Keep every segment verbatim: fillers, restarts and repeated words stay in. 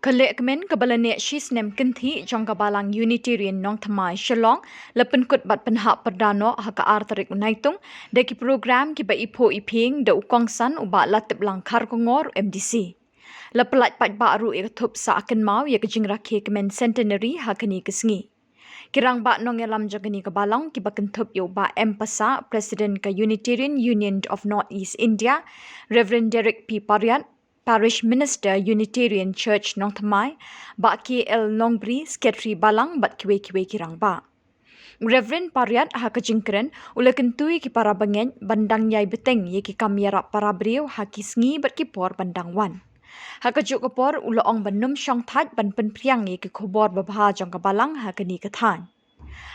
Ka lehkmen kaba la neh shi snem kynthih jong ka Balang Unitarian Nongthymmai Shillong la pynkut bad pynhap pyrda noh ha ka ar tarik u Naitung da ki program kiba iphuh iphieng da u kongsan u Bah Latiplang Kharkongor, M D C. La pyllait paidbah ruh ïa ka thup sah kynmaw ïa ka jingrakhe kmen Centenary ha kane ka sngi. Ki rangbah nongïalam jong kane ka balang kiba kynthup ïa u Bah M Passah, President ka Unitarian Union of North East India, Reverend Derek P Pariat, Parish Minister, Unitarian Church Nongthymmai, Bah K L Nongbri, Secretary Balang, bad kiwei kiwei ki rangbah. Reverend Pariat ha ka jingkren u la kyntu ïa ki para bangeit ban dang ïai bteng ïa ki kam ïarap para briew ha ki sngi bad ki por ban dang wan. Ha kajuh ka por u la ong ban nym shongthait ban pynphriang ïa ki khubor babha jong ka balang ha kane ka thaiñ.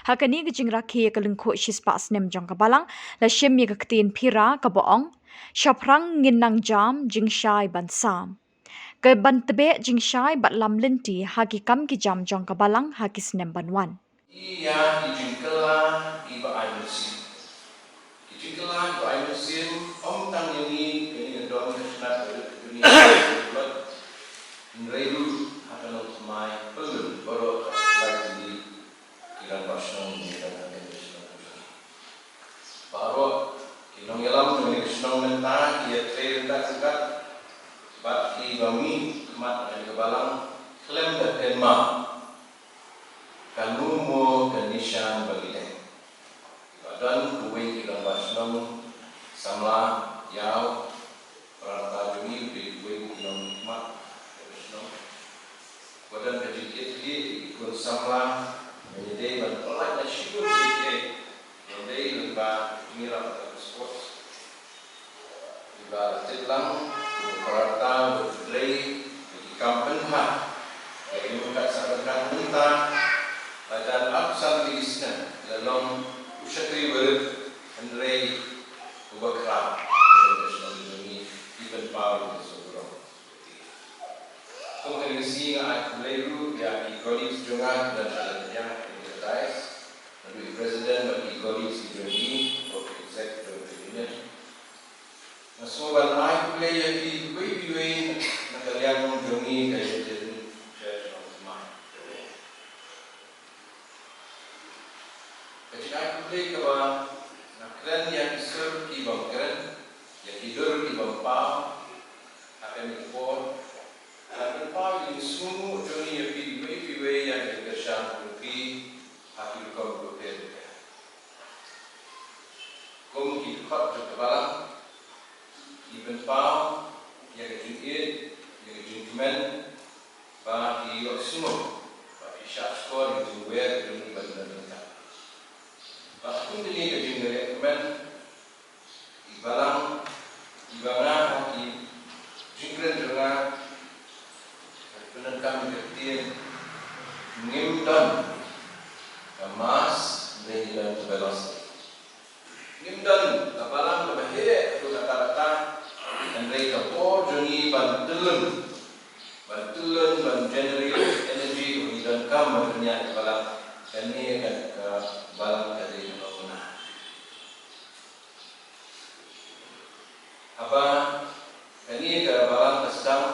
Ha kane ka jingrakhe ïa ka lyngkhuh shispah snem jong ka balang la shim ïa ka ktien Phira kaba ong, shaphrang ngin nang jam jingshai ban sam. Ka ban tbeh jingshai bad lam lynti ha ki kam ki jam jong ka balang ha ki snem ban wan. Ïa ki jingkylla kiba ai mynsiem. Ki jingkylla kiba ai mynsiem ym tang ïa ngi, ïa ngi ka don ka shnat ka rit ka dunia. Hynrei ruh ha ka Nongthymmai pyllun baroh ka lai tylli ki rangbah shnong ngi don ha kane ka shnong ka jong ngi. Baroh ki nongïalam jong kane ka shnong mynta ki ïatrei ryngkat ryngkat bad kiba mih khmat ha kane ka balang khlem da kynmaw kano mo ka nishan ba ngi leh. Kiba don kawei ki rangbah shnong samla ïa u Para rta jong ngi u dei uwei u nongmihkhmat ka shnong. Ba don ka jingkit khlieh ïa ki khun samla, ba ngi dei ban pyllait na shibun ki jingkit. Ba dei lyngba jingïarap ka sports. Kiba la tip lang u para rta ba u trei ïa ki kam pynbha. Ïa ki mut ka sa ka mynta la jan arphew san tylli ki snem la long u shakri barit hynrei uba khraw. Ïa ka shnong jong ngi ki pynpaw ïa ka sngewbha. Kum kane ka sngi nga ai khublei ruh ïa ki colleagues jong nga kiba don ha la ka diang ha kane ka dais. Naduh i president bad ki colleagues ki jong ngi, ki exec jong ka union. Nga sngewbha ban ai khublei ïa kiwei kiwei na ka liang jong ngi ka Union Church of Mine. Ka jingai khublei kaba nga kren ïa ki sur ki bym kren, ïa ki dur ki bym paw, ha kane ka por. Nga pynpaw ïa ki jingsngewnguh jong ngi ïa phi kiwei kiwei ïa ki kyrshan jong phi ha ki rukom bapher bapher. Kum ki dkhot jong ka balang, ki pynpaw ïa ka jingïeit, ïa ka jingkmen, ba ki ïohsngew, ba ki shah shkor ïa ka jingwer jong ngi ban don ryngkat. Bad kum kane ka jingkmen, i balang, i ba nga ha ki jingkren jong nga, ka pyndonkam ïa ka ktien, ngim don ka mass, hynrei ngi don ka velocity. Ngim don ka balang kaba heh haduh katta katta, hynrei ka bor jong ngi ban tyllun, ban tyllun, ban generate energy, ba ngi donkam ban pynïaid ka balang. Kane ka, ka balang ka dei ka nongmuna. Haba kane ka balang ka sdang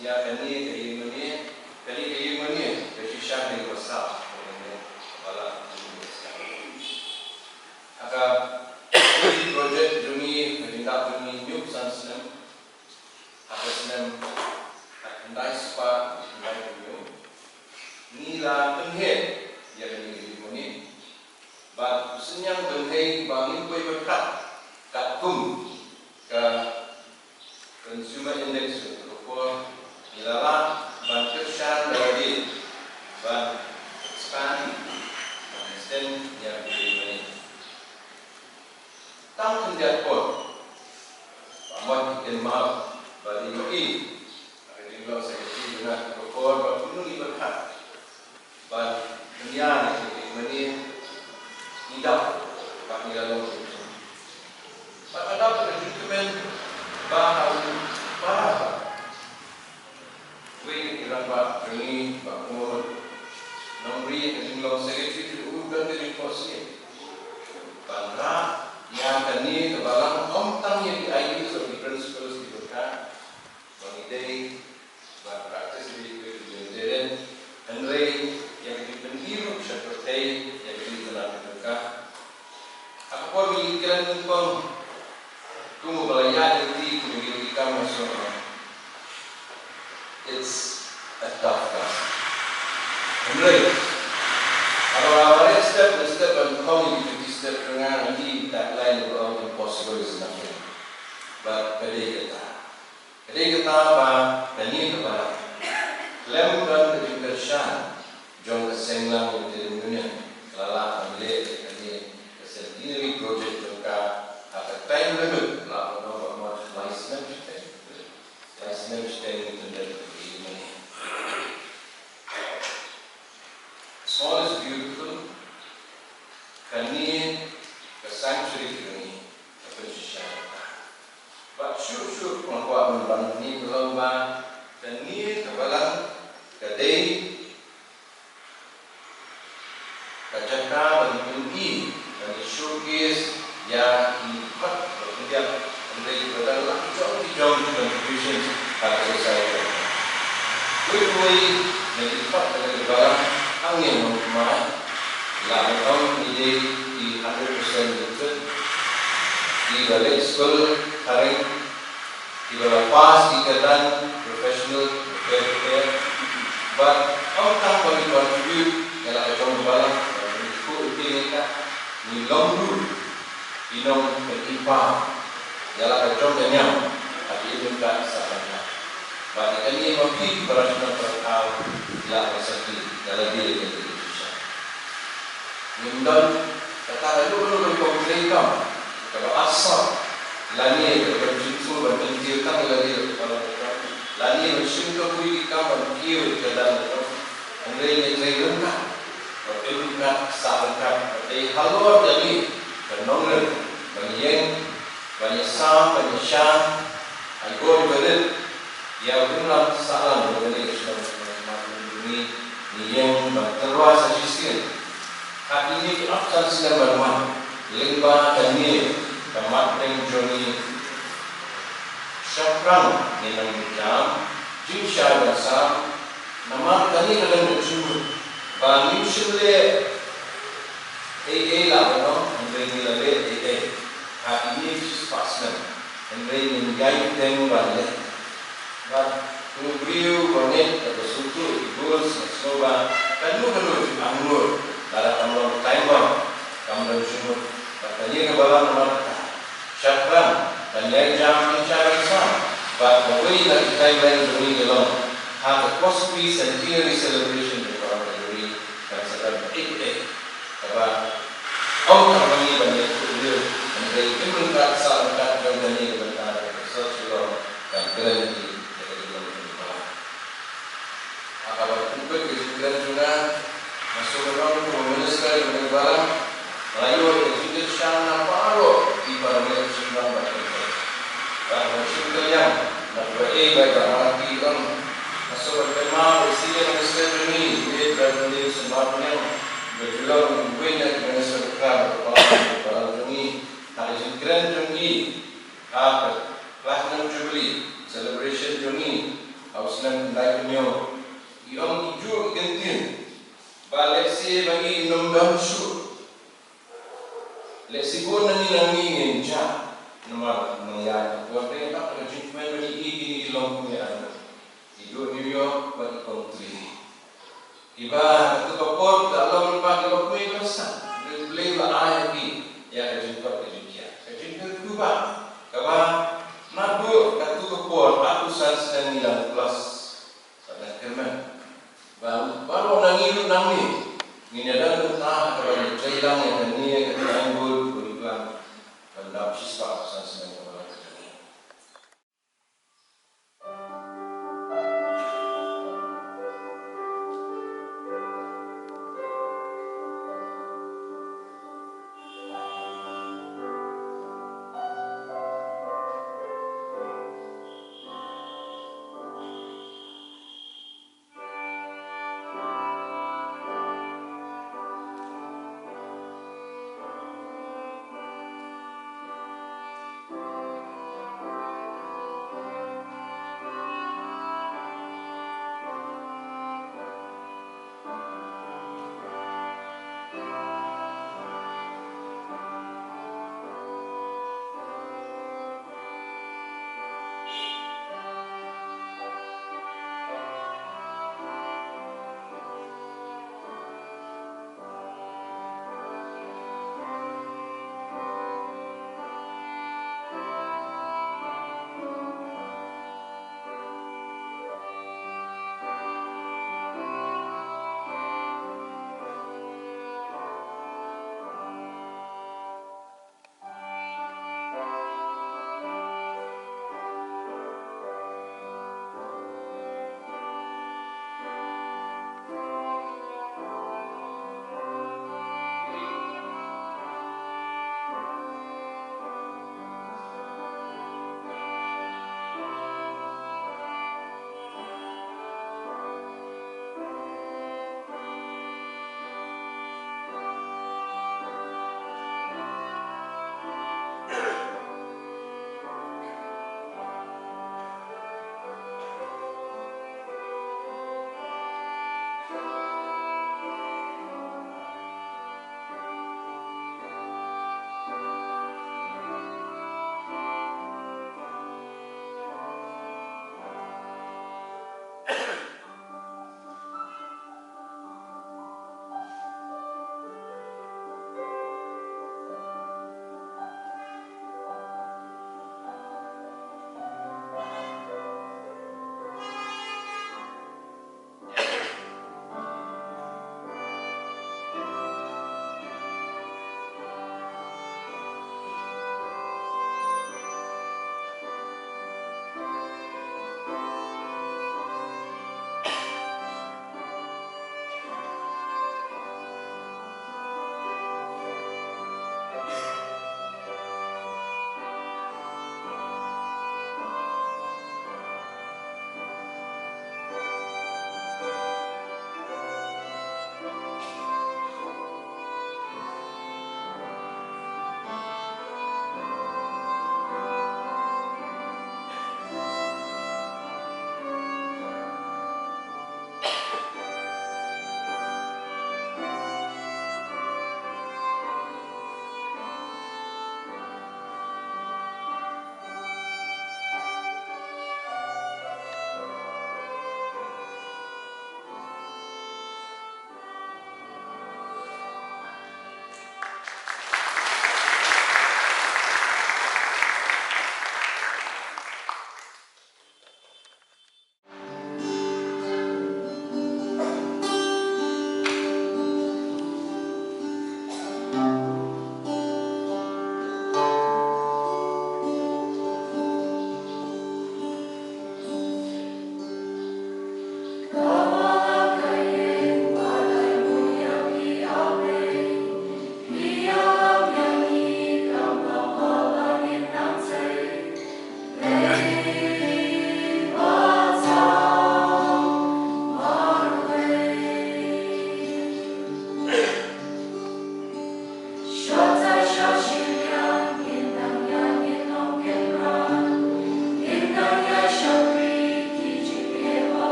ïa kane ka ïingmane, kane ka ïingmane ka shisha dei kaba saw, kane ka balang ka sdang. Ha ka project jong ngi, ka jingdap jong ngi hynñiew san snem, ha ka snem khyndai spah khyndai phew hynñiew, ngi la pynheh ïa kane ka ïingmane. Bad u synñiang bynhei ba ngim poi pyrkhat katkum ka Consumer Index, ka por ngi la lah ban kyrshan da lade ban expand, ban extend ïa ka ïingmane. Tang khyndiat por ba mo ki kynmaw ba dei ïohi ha ka jinglong secretary jong nga ka por ba kumno ngi pyrkhat ban pynïaid ïa ka ïingmane, ngi dap bad ngi la long. Bad nga dap ka jingkmen ba ha u para, uwei na ki rangbah jong ngi, Bah Kumar Nongbri, ha ka jinglong secretary jong u, don ka jingphohsniew ban rah ïa kane ka balang, ym tang ïa ki ideas bad ki principles kiba ka, ba ngi dei ban practice ïa ki ïa ka jingpyni ruh sha pyrthei ïa ka jingtnat jong ka. Ha ka por ngi kren nyngkong, kum ba la ïaid lynti kum ki kam ha shnong, it's a tough task. Hynrei haba la wan step by step ban khong ïa ki step jong nga, ngi tag lain ba ong impossible is nothing. But ka dei kata. Ka dei kata ba kane ka balang, khlem don ka jingkyrshan jong ka Seng Lang Unitarian Union, ka la lah ban leh ïa kane ka centenary project jong ka ha ka time limit, lah ban ong ba mut lai snem shiteng. Lai snem shiteng ngi pyndep ïa kane. Small is beautiful. Kane ka sanctuary ka jong ngi ka pynshisha ïa ka. Bad shuh shuh nga kwah ban ban ïa ka long ba kane ka balang ka dei ka jaka ban pyni, ban showcase ïa ki khmat ba pyndiat, hynrei ba dang lah ki jong ki jong ki contributions ha ka society. Wei wei na ki khmat ba ki balang hangne Nongthymmai, lah ban ong ngi dei ki hundred percent literate, kiba leit skul phareng, kiba la pass ki kyrdan professional, bad ym tang ba ngi contribute ïa la ka jong ka balang, ngi khuid ïa ka, ngi long ruh ki nongpynïaid ïa la ka jong ka niam ha ki imlang ka sahlang ka. Bad ïa kane ma phi ki para shnong para thaw, la ka sati da la dei ka dei ka shisha. Ngim don kata ka luk luk ban pyntrei kam kaba asot, lane ban pynsngewsih ban pyntiew tang ïa lade, lane ban shim kabu ïa ki kam ban kiew ïa ka dang ka. Hynrei ngi trei ryngkat, ban pynryngkat sah ryngkat, ban dei halor jong ngi ka nongrim ban ïeng, ban ïasam, ban ïashai, ha i bor i barit ïa u imlang sahlang jong kane ka shnong, ban smat jong ngi, ngi ïeng ban tyrwa sa shisien ha kine ki arphew san snem ban wan, lyngba kane ka mat pdeng jong ngi. Shaphrang ngin nang jam jingshai ban sam, namar kane ka long ka jingmut ba ngim shym leh ei ei, la ban ong, hynrei ngi la leh ei ei ha kine ki spah snem, hynrei ngim ïai bteng ban leh. Bad u briew ba ngeit kaba sngewthuh ïa ki goals, nga sngew ba kano kano jingangnud lada kam long time bomb kam don jingmut. Bad kane ka balang namar kata, shaphrang kan ïai jam jingshai ban sam, bad kawei na ki timeline jong ngi ka long ha ka Kospi Centenary Celebration jong ka Balang Kynrad kan sa don ba ïeit ïeit. Kaba ym tang ma ngi ban ïathuh ïa u, hynrei im ryngkat sah ryngkat jong kane ka bynta ka sot shuh long ban kren ïa ki ïa ka jinglong jong ki balang. Ha kaba kum ka jingkren jong nga, nga sngewbha ban ong kum u minister jong ka balang, nga la ïoh ïa ka jingkyrshan na baroh ki para ngeit shnong bad ki. Bad nga sngewbha ban ong na kaba ei ba i Bah Malaki i ong, nga sngewbha ban kynmaw ïa u senior minister jong ngi, i Bah Dr. Dewson Mawphaniang, ba ju long uwei na ki minister bakla bad bakla jong ngi ha ka jingkren jong ngi ha ka Platinum Jubilee Celebration jong ngi ha u snem khyndai phew hynñiew. I ong, i ju kyntien ba lehse ba ngi nym don shuh, lehse bun na ngi na ngi ngin jah, namar nang ïa ka por te ka jingkmen ba ngi i kine ki longkmie arngut, i duh New York bad i kong Trini. Kiba ha kato ka por ki la long lyngba ki longkmie ki nongsan, hynrei U Blei u la ai ha ki ïa ka jingkot ka jingkhiah, ka jingkyrkhu ba kaba naduh kato ka por arphew san snem ngi la muklas. Sa dang kyrmen ba baroh na ngi ruh nangne ngin ïa don bynta ha kaba ngi trei lang ïa kane ka signboard ba ngi plan ban dap shispah arphew san snem kaba la ka jong ngi.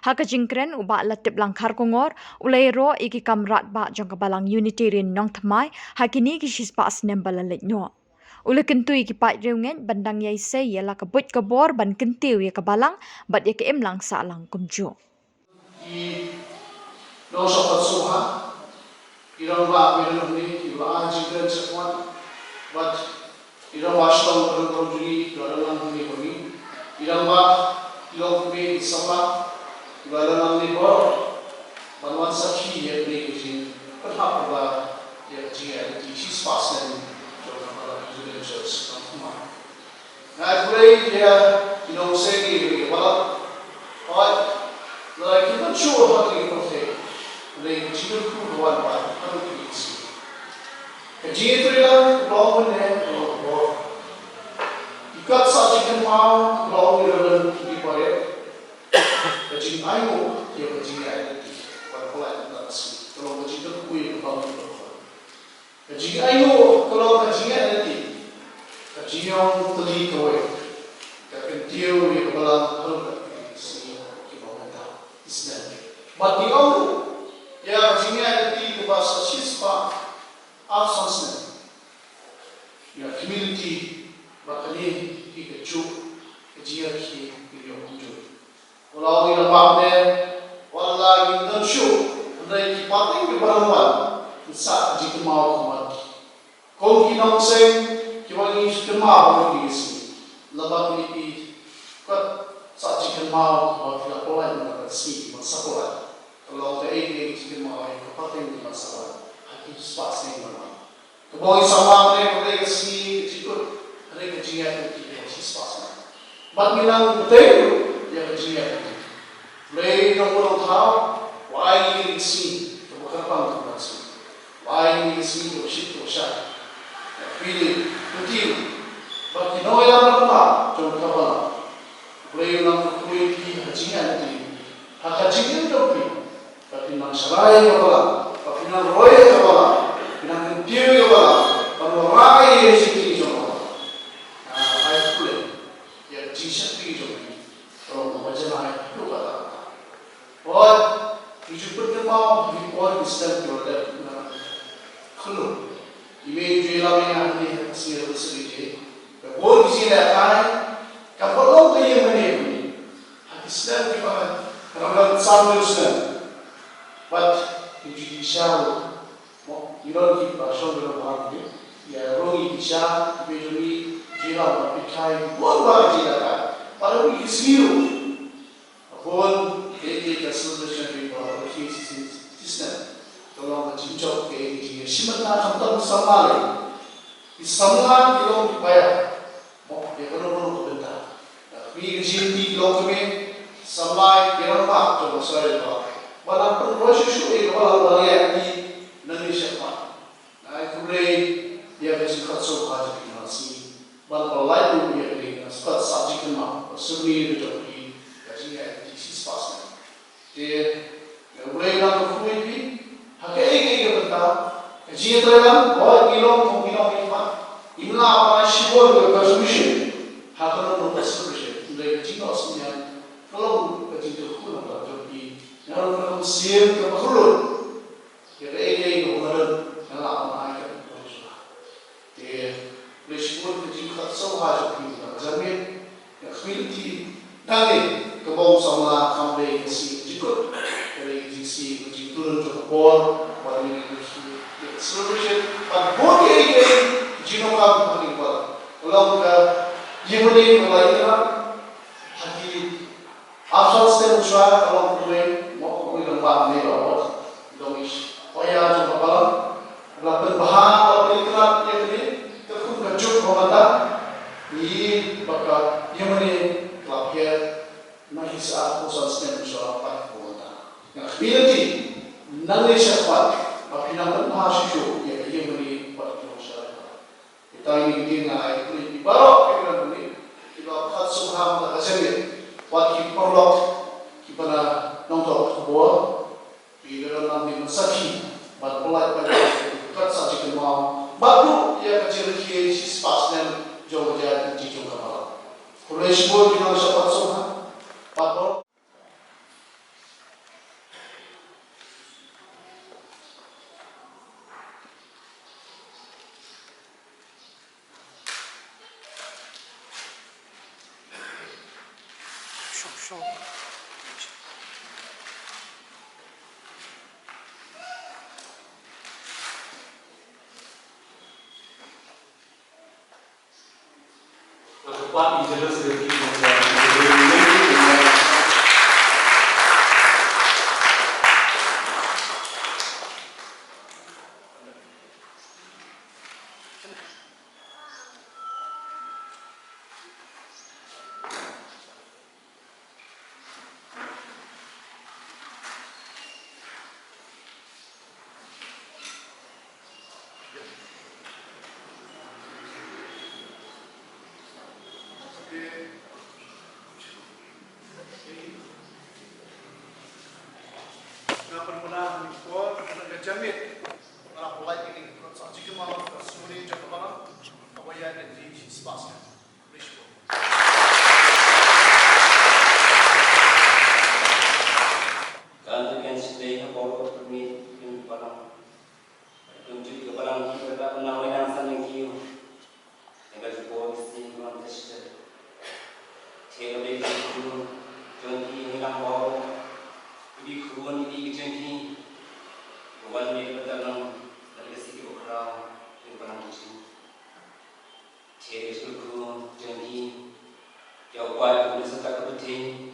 Ha ka jingkren, u Bah Latiplang Kharkongor u la ïaroh ïa ki kam radbah jong ka Balang Unitarian Nongthymmai ha kine ki shispah snem ba la leit noh. U la kyntu ïa ki paid riewngeit ban dang ïaisei ïa la ka buit ka bor ban kyntiew ïa ka Balang bad ïa ka imlang sahlang kumjuh. Ki nongshong sngewbha, ki rangbah ba don hangne kiba la ai jingkren shakhmat, bad ki rangbah shnong, ki rangbah jong ngi kiba la don hangne bad ngi, ki rangbah, ki longkmie, ki samla kiba la don hangne baroh ban wan sakhi ïa kane ka jingpynhap ba ïa ka jingïaid lynti shispah snem jong ka Balang Anglican Church Nongthymmai. Nga ai khublei ïa ki nongseng ïa ka balang. Hooid, lada kim don shuh ha kane ka pyrthei, lada ka jingkyrkhu ka wan pat, ka wan pat. Ka jingïatreilang ka long mynne, ka long bor. Ki kat sah jingkynmaw ka long ïa Reverend T D Pariat. Ka jingainguh ïa ka jingïaid lynti, ka wan pat ka sngi, ka long ka jingkyrkhu ïa ka balang. Ka jingainguh ka long ka jingïaid lynti, ka jingïong tylli kawei, ka kyntiew ïa ka balang haduh katta ka sngi kiba mynta, ki snem. Bad ngi ong ruh ïa ka jingïaid lynti kaba sa shispah arphew san snem ïa ka community, bad kane hi kajuh ka jingïakhih, ka jingïakhih kumjuh. Ka long ïa la bam ne, wat la ngim don shuh, hynrei ki pateng kiba la wan kin sah ka jingkynmaw kumne. Kum ki nongseng kiba ngi kynmaw ha kine ki sngi, la bam ne ki kat sah jingkynmaw kiba ki la pynlait na ka sngi kiba sa pynlait. Ka long kaei kaei ki jingkynmaw ïa ki pateng kiba sa wan ha ki spah snem kiba la wan. Kaba ngi sngewbha ne kaba dei ka sngi ka jingkut, ka dei ka jingïaid lynti kaba shispah snem. Bad ngi nang bteng ruh ïa ka jingïaid lynti. Blei Nongbuh Nongthaw, u ai ïa ngi ka sngi kaba kyrpang kaba shisha. U ai ïa ngi ka sngi kaba shit kaba shai. Phi dei, phi dei. Bad ki nongïalam lyngba jong ka balang. Blei u nang kyrkhu ïa phi ha ka jingïaid lynti, ha ka jingim jong phi. Ba phin nang shakri ïa ka balang, ba phin nang roi ïa ka balang, phin nang kyntiew ïa ka balang, ban wanrah ïa ka jingim jong ka balang. Nga ai khublei ïa ka jingshakri jong phi, ka long kaba janai haduh katta katta. Hooid, ngi ju pynkynmaw ha ki por ki snem kiba la dep, nga khyndiat. I mei u ju ïalam ïa nga hangne ha ka sngi Rebsari Day. Ka bun ki jingïalehkai, ka bun long ka ïing mane mane. Ha ki snem kiba, ka dang dang san hynriew snem. Bad ngi ju ïa sha ruh, mo, ngi don kiba shong, ngi don ba ngi ïa rung, ngi ïa sha, kiba jong ngi, jingïalam ba pynkhie, bun ba ki jingïalehkai. Bad ha ki sngi ruh, bun, kaei kaei ka celebration ba ki shisien shisien. Ka long ka jingjop, kaei ka jingïashim bynta khamtam ka samla lei. Ki samla ki long ki paidbah. Mo, ïa kano kano ka bynta. Nga khmih ka jingkyrpad ki longkmie, samla ki rangbah jong ka Sawdong. Ba la pynroi shuh shuh ïa kaba la wan ïa ki nangne shakhmat. Nga ai khublei ïa ka jingkhot sngewbha jong phi Masi. Ban pynlait ïa kane ka spat sah jingkynmaw. Ba sumar ïa ka jong phi ka jingïaid lynti shispah snem. Te, nga Blei nang kyrkhu ïa phi, ha kaei kaei ka bynta, ka jingïatreilang, ba ngi long kum ki nongmihkhmat, ngim lah ban ai shibun ka contribution, ha kano kano ka celebration, hynrei ka jingnoh synñiang, ka long ka jingkyrkhu na ka bynta jong phi, nga ruh nga kum sien kaba kyrduh, ïa kaei kaei kaba nga don, nga lah ban ai ka jingkyrkhu. Te, Blei shibun ka jingkhot sngewbha jong phi na ka janmiet. Nga khmih lynti nangne ka bong samla kam dei ka sngi ka jingkut. Ka dei ka jingsi ka jingtulun jong ka por. Ba dei ka jingsi ka celebration. Ban bun ïa ïa ka jingdonkam ha ki por. Ka long ka ïingmane ka la ïa ka ha ki Arphew san snem shuwa ka long kumne, mo kumne dang bam ne ba bot. Long ish. Oya jong ka balang. La pynbha la pynïakhlad ïa kane. Ka kum ka juk ba mynta. Ngi ba ka ïa mane ka la pher. Na ki sa arphew san snem shuwa pat ba mynta. Nga khmih lynti. Nangne shakhmat. Ba phi nang pynbha shuh shuh ïa ka ïa mane ba ki long sha. Kita ini kita nga ai kuli di baroh ki orang ini. Kita khot sngewbha ha ka jingim. Wat ki paralok kiba nongthoh khubor. Ki dei nang di sakhi. Bad pynlait bad ka sah jingkynmaw. Bad ruh ïa ka jingrakhe shispah snem jong ka jaid lynti jong ka balang. Khublei shibun ki nang shah khot sngewbha. Bad baroh Nga pynbna ha kane ka por, ha kane ka janmiet. Nga la pynlait ïa kane ka sah jingkynmaw, ka sumar jong ka balang, kaba ïaid lynti shispah snem. Khublei shibun. Kan tu kan sdei ha bawah permit kin balang. Kin ju ka balang ki berda na wai nang san nang kiu. Nang ka ju bawah mesti nang tester. Te ka bek ki khun jong ki ngi nang bawah. Ki khun ki ki jong ki. Ka wan ni ka berda nang. Nang ka si ki bakhraw. Kin balang ki jong. Te ka ju khun jong ki. Ki kwai ki sa ka putih.